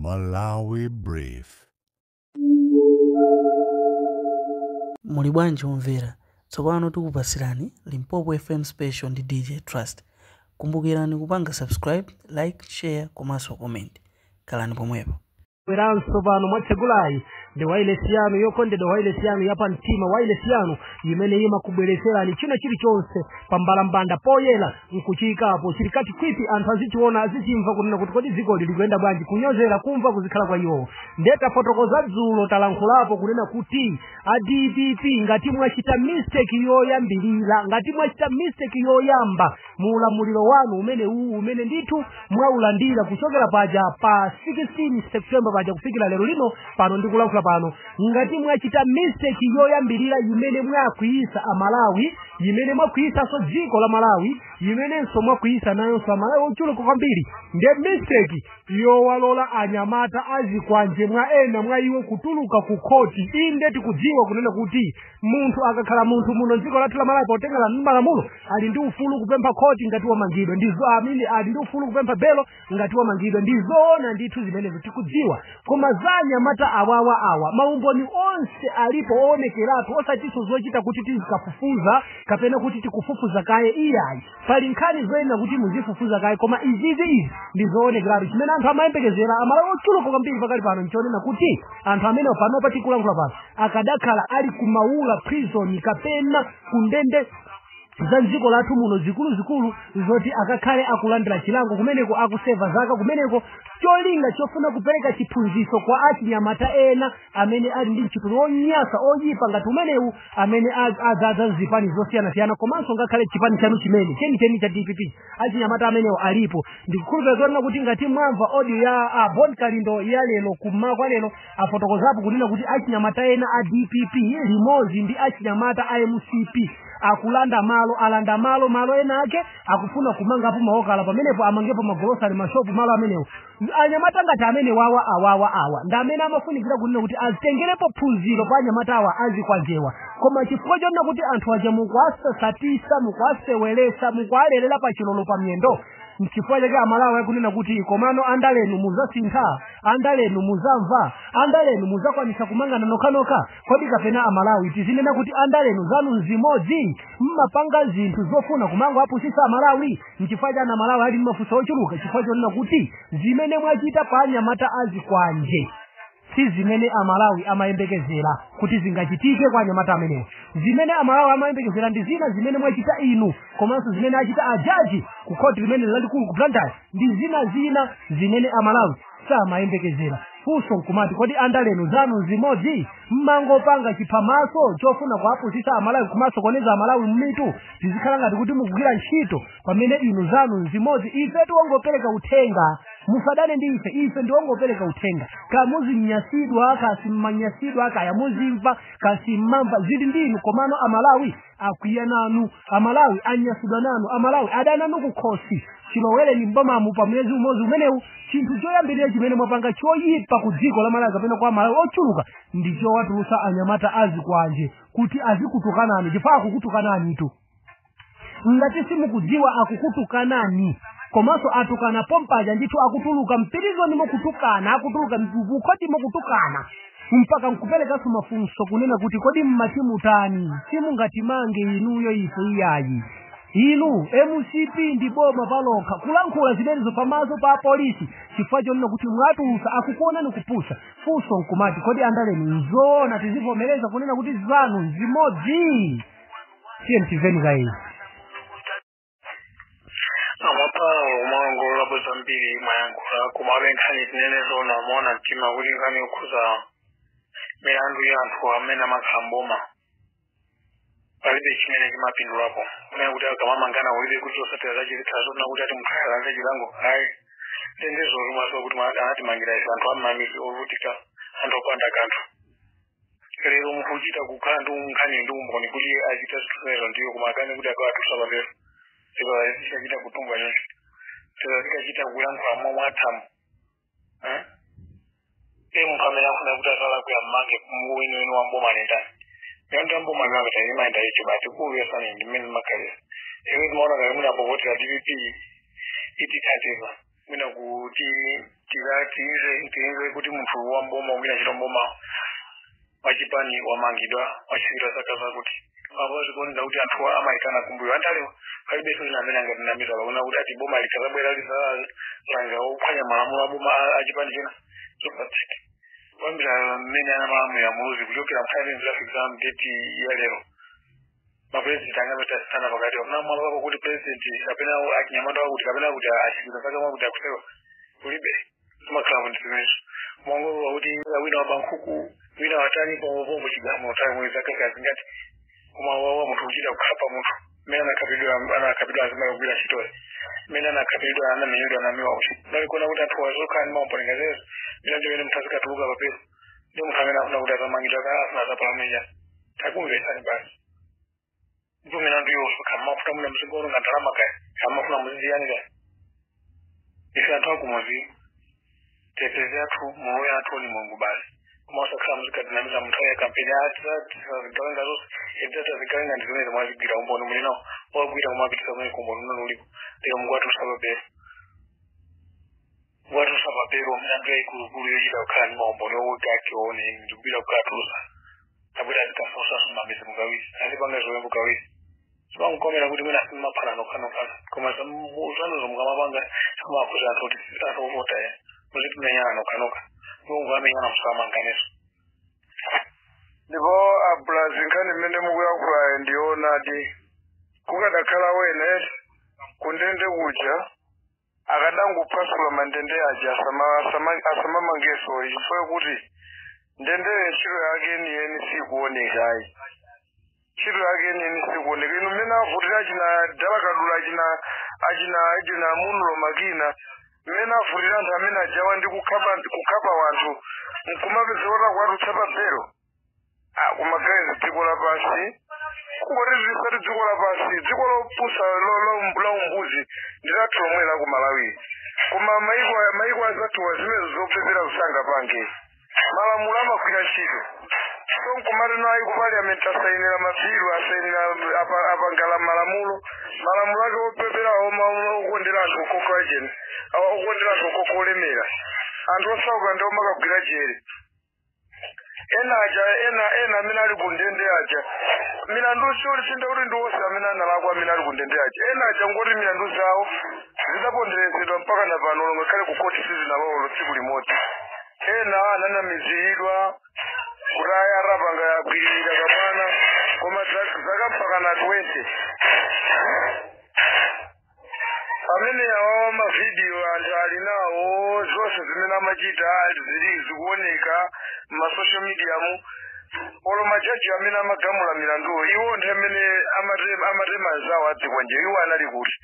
Malawi Brief. Muli bwanji omvera? Tsopano tikupasirani Limpopo FM Special ndi DJ Trust. Kumbukirani kupanga subscribe, like, share komanso comment. Khalani pomwepo. Bweranso pano mwatsegulayi ndi wailesi yanu yokondedwa, wailesi yanu yapamtima, wailesi yanu imene imakubweretserani china chilichonse pambalambanda poyera nkuchiyikapo chili kachikhwisi, anthu azichiona, azichimva kunena kuti kodi dzikoli likuyenda bwanji, kunyozera kumva kuzikhala kwa iwowo. Ndiye tafotokoza dzulo, talankhulapo kunena kuti a DPP, ngati mwachita mistake yoyambilira, ngati mwachita mistake yoyamba mu ulamuliro wanu umene uwu umene ndithu mwaulandira kuchokera paja pa 16 September paja kufikira lero lino pano ndikulankhula pano, ngati mwachita mistake yoyambilira imene mwakwiyisa Amalawi, imene mwakwiyisanso dziko la Malawi, imenenso mwakwiyisa nayonso Amalawi ochuluka kwambiri, ndiye mistake yowalola anyamata azikwanje mwa ena mwa iwo kutuluka ku khoti. Inde, tikudziwa kunena kuti munthu akakhala munthu muno dziko lathu la Malawi, potengera ndi malamulo, ali ndi ufulu kupempha khoti ngati wamangidwa, ndizo amene ali ndi ufulu kupempha belo ngati wamangidwa, ndizoona ndithu zimenezo, tikudziwa. Koma za anyamata awawa awa, maumboni onse alipo oonekeratu, osatinso zochita kuti tizikafufuza kapena kuti tikufufuza kaye, iyayi. Pali nkhani zoyenera kuti muzifufuza kaye, koma izizi izi ndi zoonekeratu. Chimene anthu amayembekezera, Amalawi ochuluka kwambiri pakali pano, nchonena kuti anthu amene panopa tikulankhula pano akadakhala ali kumaula prison kapena kundende za dziko lathu muno zikuluzikulu, zoti akakhale akulandira chilango kumeneko, akuseva zaka kumeneko, cholinga chofuna kupereka chiphunzitso kwa achinyamata ena amene ali ndi mchitidwe wonyasa oyipa ngati umenewu, amene adzaza zipani zosiyanasiyana, komanso ngakhale chipani chanu chimene chenicheni cha DPP. Achinyamata amenewo alipo. Ndikukhulupirira zonena kuti ngati mwamva audio ya Bon Kalindo ya lero kummawa kwa lero, afotokozapo kunena kuti achinyamata ena a DPP limodzi ndi achinyamata a MCP akulanda malo, alanda malo, malo ena ake akufuna kumangapo maokala pamenepo, amangepo magolosari, mashopu malo amenewo. Anyamata ngati amene wawa awawa awa ndi amene amafunikira kunena kuti azitengerepo phunziro pa anyamata awa azikwanjewa. Koma chifukwa chonena kuti anthu aja mukuwasasatisa, mukuwasewelesa, mukuwalerera pa chilolo pa miyendo, nchifukwa chake Amalawi akunena kuti komano andalenu muzasintha? Andalenu muzamva? Andalenu muzakwanisa kumangana nokhanokha kodi? Kapena Amalawi tizinena kuti andalenu zanu nzimodzi, mmapanga zinthu zofuna kumango apusisa Amalawi? Nchifukwa chani Amalawi ali mafunso ochuluka? Chifukwa chonena kuti zimene mwachita pa anyamata azikwanje si zimene Amalawi amayembekezera kuti zingachitike kwa anyamata amenewo. Zimene Amalawi amayembekezera ndi zina. Zimene mwachita inu komanso zimene achita ajaji ku khoti limene lalikulu ku Blantyre ndi zina zina zimene Amalawi samayembekezera. Funso nkumati, kodi andalenu zanu zimodzi, mmangopanga chiphamaso chofuna kuapusisa Amalawi, kumasokoneza Amalawi mmitu, tizikhala ngati kuti mukugwira ntchito pamene inu zanu zimodzi? Ife tiwongopereka uthenga, musadane ndi ife, ife ndiwongopereka uthenga. Kamuzinyasidwa kasimmanyasidwa, kaya muzimva kasimmamva, zili ndinu. Komano Amalawi akwiya nanu, Amalawi anyasidwa nanu, Amalawi adananu kukhosi. Chilowereni mbomamu pa mwezi umodzi umenewu, chinthu choyambirira chimene mwapanga choyipa ku dziko la Malawi kapena kwa Malawi ochuluka ndi chowatulusa anyamata azikwanje kuti azikutukanani, chifukwa akukutukanani tu. Ngati simukudziwa, akukutukanani, komanso atukana pompaja ndithu, akutuluka mpirizoni mokutukana, akutuluka kukhoti mokutukana, mpaka nkuperekanso mafunso kunena kuti kodi mmati mutani? Simungatimange inuyo ife, iyayi. Inu MCP ndi boma palokha. Kulankhula zimenezo pamaso pa polisi chifukwa chonena kuti mwatulusa, akukuonani kupusa. Funso nkumati, kodi andalenu nzoona tizivomereza kunena kuti zanu zimodzi? Tiye mtimveni kayi. Amapala kumangolapo zambiri mwayankhula, komabe nkhani tinene zona maona mtima kuti nkhani yokhuza milandu ya anthu amene amakhala mboma palibe chimene chimapindulapo. Kunena kuti akamamangana ulibe kuti zotsatira zache zikhala zona kuti ati munthu alandire chilango, ayi. Ndizo zomwe kuti anatimangira ife anthu amamizi ovutika, anthu opanda kanthu. Lero munthu uchita kukhala ndi nkhani ndi umboni kuti achita zinthu zimenezo, ndiyo koma akane kuti akawatusa papero, zikachita kutumbwa choncho, zikachita kuyankhula momwe athamu. E, munthu amene afuna kuti asalakwe ammange weniweni wa mboma ni ndani? Milandu ya mboma imapita imayenda icho bati kulu yasani ndi mmene makhalira. Iwe timaona kale mwina apovotera DPP itithandiza. Mwina kuti tize tize kuti munthu wamboma wina chito mboma wachipani wamangidwa wachikira zaka zakuti apo zikuonera kuti anthu amayikana kumbuyo antalewa palibenso ina amene angatinamiza pakuona kuti ati boma likazabwera lizalanga ophwanya malamulo aboma achipani china zosatheka kuyambira mmene anamalamulira Muluzi kuchokera mnthawi imene zidafika mdeti ya lero mapresident angapetasana pakati pakunamwalako kuti president kapena achinyamata wakuti kapena kuti achikira zaka mwakuti akusewa kulibe zimakhala ndi zimenezo mwangolo wakuti wina waba nkhuku wina watani pomwe chigamulo tayi mwezi akakazi ngati koma wawa munthu kuchita kukhapa munthu mmene anakapidwa azimayi kugwira ntchitoyi mmene anakapidwa anamenyedwa namiwa kuti unalikuona kuti anthu wazokhala ndi maumbolenga zezo mina ndimene munthu azikatuluka papero ndi munthu amene afuna kuti azamangidwa afuna azapalamenya takumvesani basi ndipo milandu yonse kamafuna muna mzigolo nga ndalama kaya kamafuna muziziyani kaya ife anthu akumuzi tetezi athu moyo athu ni Mulungu basi koma osakhala muzikadinamiza munthawi ya kampeni zigawenga zonse edzata zigawenga ndi zimene zimwazigwira umboni muli nawo wagwira kumapitisa kumene kumboni unene ulipo lero mugwatulusa papero mugwatulusa papero milandu yaikulukulu yochita kukhala ndi maumboni oweka ake one ndikupita kukatulusa abwera azikafunsanso mmamizi mukawiri azipanga ziwembu kawiri simankukomera kuti mwina simumaphana nokhanokhala koma zanuzo mukamapanga simumakhuza anthu kuti anthu ovota ya muzitimenyana nokhanokha Mulungu amenyana musamanganiso. Ndipo abulazi nkhani mmene mukuyankhulayo ndionadi kukadakhala wene kundende kuja akadangophwasula mandende aja asamamangeso chifukwa kuti ndendeyo ntchito yake yeniyeni sikuonekayi ntchito yake yeniyeni sikuoneka inu mmene avutira achina dalakadula achina munulo makina mmene avutira anthu amene ajawa ndi kukhapa wanthu nkumapeza kuti akuwatulutsa pa belo kumagayizi dziko lapansi kungoti lisati dziko lapansi dziko lopusa la umbuzi ndi lathu lomwe la ku Malawi koma maiko azathuwa zimene zopepera zisangapange malamulo amagwira ntchito so nkumati nayi ku parliament asayinira mabilu asayinira apangala malamulo ake opepera okondera anthu okoko achene okondera anthu okoko olemera anthu osauka ndi omakagwira jere ena aja ena amene ali kundende aja milandu siyolisinde kuti ndi wonse amene analakwa amene ali kundende aja ena aja ngoti milandu zawo zidaponderezedwa mpaka na pano ngakhale ku koti sizinalowolo tsiku limodzi ena ananamiziridwa kuti ayi arapanga agwiririra kamwana koma zaka mpaka na 20 pamene awawa mavidiyo anthu ali nawo zonse zimene amachita zili zikuoneka m'masocial media mu olo majaji amene amagamula milanduyo iwo anthu amene amatema anzawo adzikwanje iwo anali kuti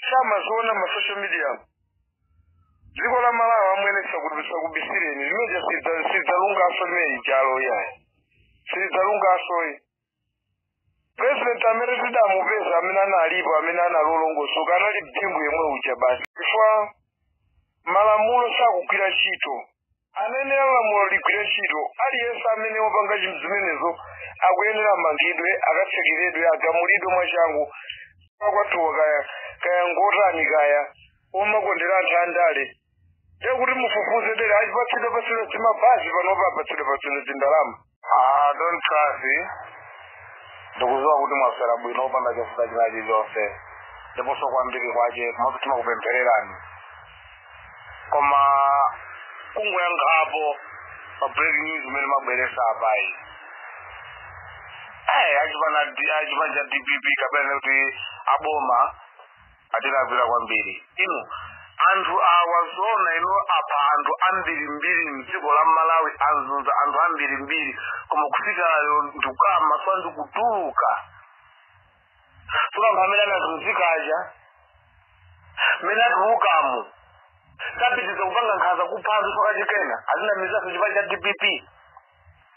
samaziona ma-social media dziko la Malawi amwene sakubisireni limene sidzalungaso limene ijalo yayi sidzalungasoyi president amene tidamupeza amene analipo amene analolongosoka anali Bingu yemwe uja basi chifukwa malamulo sakugwira ntchito anayenera lamulo ligwire ntchito aliyense amene wapanga zimenezo akuyenera amangidwe akatsekeredwe agamulidwe mwachangu kwathuwa kaya ngotani kaya omakondera anthu andale ndekuti mufufuze dere achipatsidwe patsidwe zimabhazi panopa apatsidwe patsidwe zindalama. Don't trust ndikuziwa kuti mwaswera bwino opanda chofuta china chilichonse ndiponso kwambiri kwache komanso timakupemphererani koma kungoyankhapo pa breaking news imene mabweresa apayi achipani cha DPP kapena kuti aboma atilapira kwambiri inu anthu awa zona inu apha anthu ambirimbiri mdziko la Malawi anzunza anthu ambirimbiri koma kufika lero ndikukama so ndikutuluka tsono anthu amene anazunzika aja mmene atulukamo tapitiza kupanga nkhanza kupha anthu pakachikena azinamizaso chipani cha DPP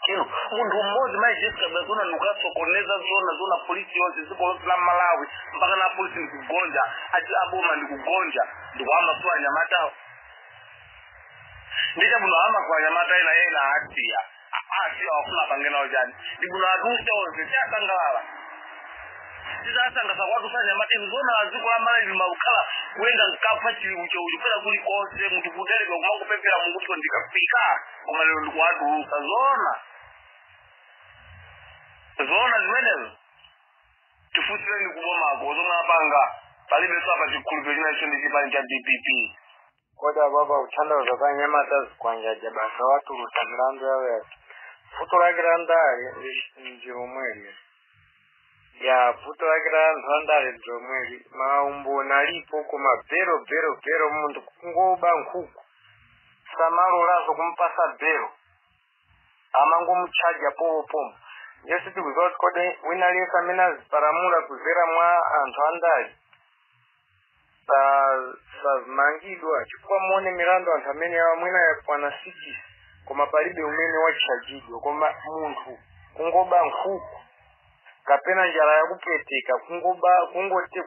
inu munthu mmodzi mayi Jessica Bazona ndikukasokoneza zona polisi yonse dziko lonse la Malawi mpaka na polisi ndikugonja ati aboma ndikugonja ndikuhamba so anyamatawo ndichabwino hamba kwa anyamata ena ena asiya asiya wafuna apange nawo chani ndibwino atuse onse siasangalala Tizasangasa kwatulutsa anyamata. Inu zoona, dziko la Malawi limakhala kuyenda nkapha chiucheucho pena kulikonse, munthu kudereka kumangopemphera mukuti ndikafika, koma lero ndikuwatulutsa. Zoona, zoona zimenezo? Tifunsireni kubomako zomwe apanga. Palibe apa chikhulupiriro chinacho ndi chipani cha DPP. Kodi ababa kuthandiza za anyamata zikwanje basa watulutsa milandu yawo yati vuto lake la ndale ndi lomweli ya vuto lake la anthu andale ndi lomweli. Maumboni alipo, koma belo, belo, belo. Munthu kungoba nkhuku samalolazo kumpasa belo, amangomutchaja popopomo. Yesu, tikuziwa kuti kodi wina aliyense amene azipalamula kuzera mwa anthu andale sazimangidwa, chifukwa muone milandu anthu amene awa mwina yakwana 6, koma palibe umene watchajidwa. Koma munthu kungoba nkhuku kapena njala yakupweteka, kungoba,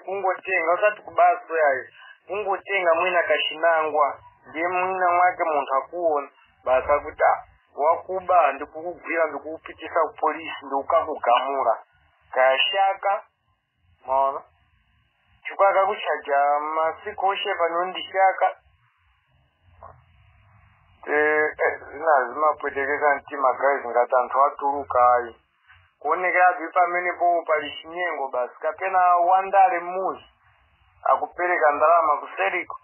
kungotenga, usati kubaso yayo, kungotenga mwina kachinangwa, ndiye mwina mwake munthu akuona basa kuti, "Ah, wakuba, ndikukugwira, ndikukupitisa ku polisi, ndikukakugamula kayashaka." Maona, chifukwa akakuchaja masiku oshepa nondishaka. Zina zimapwetekesa mtima guys, ngati anthu atuluka ayi kuonekerabe pamenepo pali chinyengo basi, kapena wandale mmuzi akupereka ndalama kuseriko.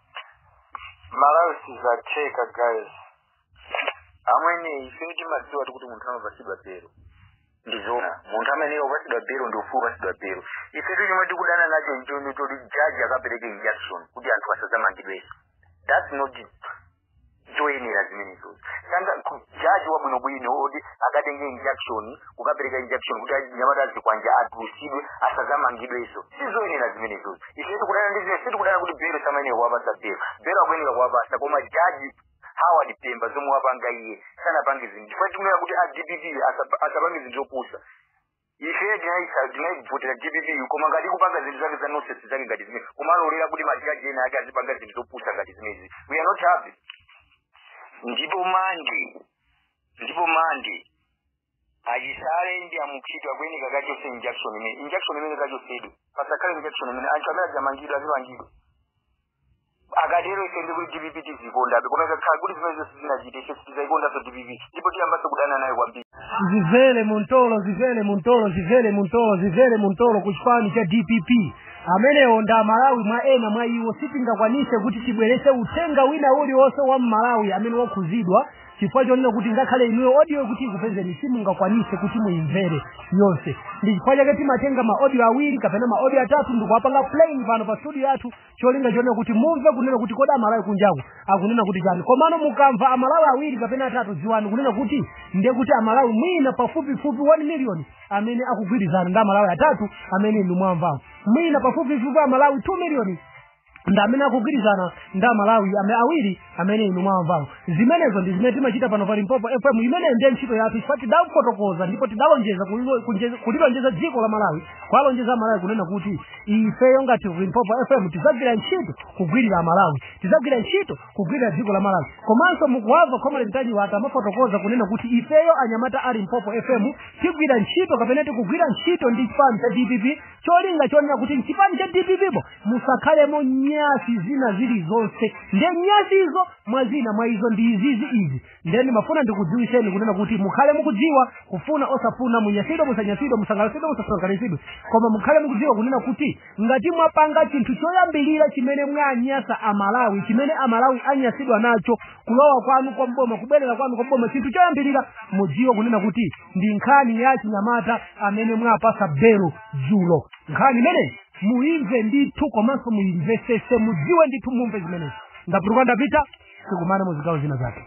Malawi sizatheka guys. Amwene, ife timadziwa kuti munthu amapasidwa belo, ndizona munthu amene upasidwa belo ndi ufulu upasidwa belo. Ife chomwe tikudana nacho nchoni choti jaji akapereke injunction kuti anthu asadzamangidwenso. That's not choyenera zimenezo. Sanga jaji wabwinobwino oti akatenge injunction, kukapereka injunction kuti anyamata azikwanja atulusidwe asadzamangidwenso, sizoyenera zimenezo. Ife tikudana ndi zimene, sitikudana kuti belo samayenera kuwapasa belo. Belo akuyenera kuwapasa, koma jaji Howard Pemba zomwe wapanga iye sanapange zinthu, chifukwa tikunena kuti a DPP asapange zinthu zopusa. Ife tinayivotera DPP, koma ngati ikupanga zinthu zake za nonsense zake ngati zimene kumalolera kuti majaji ena ake azipanga zinthu zopusa ngati zimenezi, we are not happy. Ndipo manje achisale ndi amukhidwa akuyeneka kachose injunction imene, injunction imene kachosedwe, pasakhale injunction imene. Anthu amene adzamangidwa azimangidwa. Akatero ife ndi kuti DPP tizikondabe, koma ikakhala kuti zimene zonse zinachite, ife sitizayikondanso DPP ndipo tiyambanso kudana nayo kwambiri. Zivele muntolo, zivele muntolo, zivele muntolo, zivele muntolo ku chipani cha DPP. Amenewo ndi Amalawi mwa ena mwa iwo. Sitingakwanise kuti tibwerese uthenga wina uliwonse wa Mmalawi amene wakhuzidwa, chifukwa chonena kuti ngakhale inuyo audio kuti ikupezeni simungakwanise kuti muyimvere yonse. Ndi chifukwa chake timatenga ma audio awiri kapena ma audio atatu ndikuwapanga playing pano pa studio yathu, cholinga chonena kuti mumve kunena kuti kodi Amalawi kunjaku akunena kuti chani. Komano mukamva Amalawi awiri kapena atatu, dziwani kunena kuti ndiye kuti Amalawi mwina pafupifupi 1 million amene akugwirizana ndi Amalawi atatu amene inu mwamvawo, mwina pafupifupi Amalawi 2 million ndi amene akugwirizana ndi Amalawi awiri amene inu mwamvawo. Zimenezo ndi zimene timachita pano pa Limpopo FM. Imeneyo ndiye ntchito yathu, chifukwa tidafotokoza ndipo tidalonjeza kulilonjeza dziko la Malawi, kwalonjeza Malawi kunena kuti ifeyo ngati Limpopo FM tidzagwira ntchito kugwirira Malawi, tidzagwira ntchito kugwirira dziko la Malawi. Komanso mukuwamva Comrade Ntanyiwa amafotokoza kunena kuti ifeyo anyamata a Limpopo FM tigwira ntchito kapena tikugwira ntchito ndi chipani cha DPP, cholinga chonena kuti mchipani cha DPP po musakhalemo nyasi zina zilizonse. Ndiye nyasizo mwa zina mwa izo ndi izizi izi. Ndiye ndimafuna ndikudziwiseni kunena kuti mukhale mukudziwa, kufuna osafuna, munyasidwe musanyasidwe, musangalasidwe musasangalasidwe, koma mukhale mukudziwa kunena kuti ngati mwapanga chinthu choyambilira chimene mwanyasa Amalawi, chimene Amalawi anyasidwa nacho, kulowa kwanu kwa mboma, kubwerera kwanu kwa mboma, chinthu choyambilira mudziwe kunena kuti ndi nkhani ya chinyamata amene mwapasa belo dzulo. Nkhani imeneyi muimve ndithu, komanso muimvesese, mudziwe ndithu, mumve zimenezi. Ndapuluka, ndapita, tikumane muzigawo zina zake.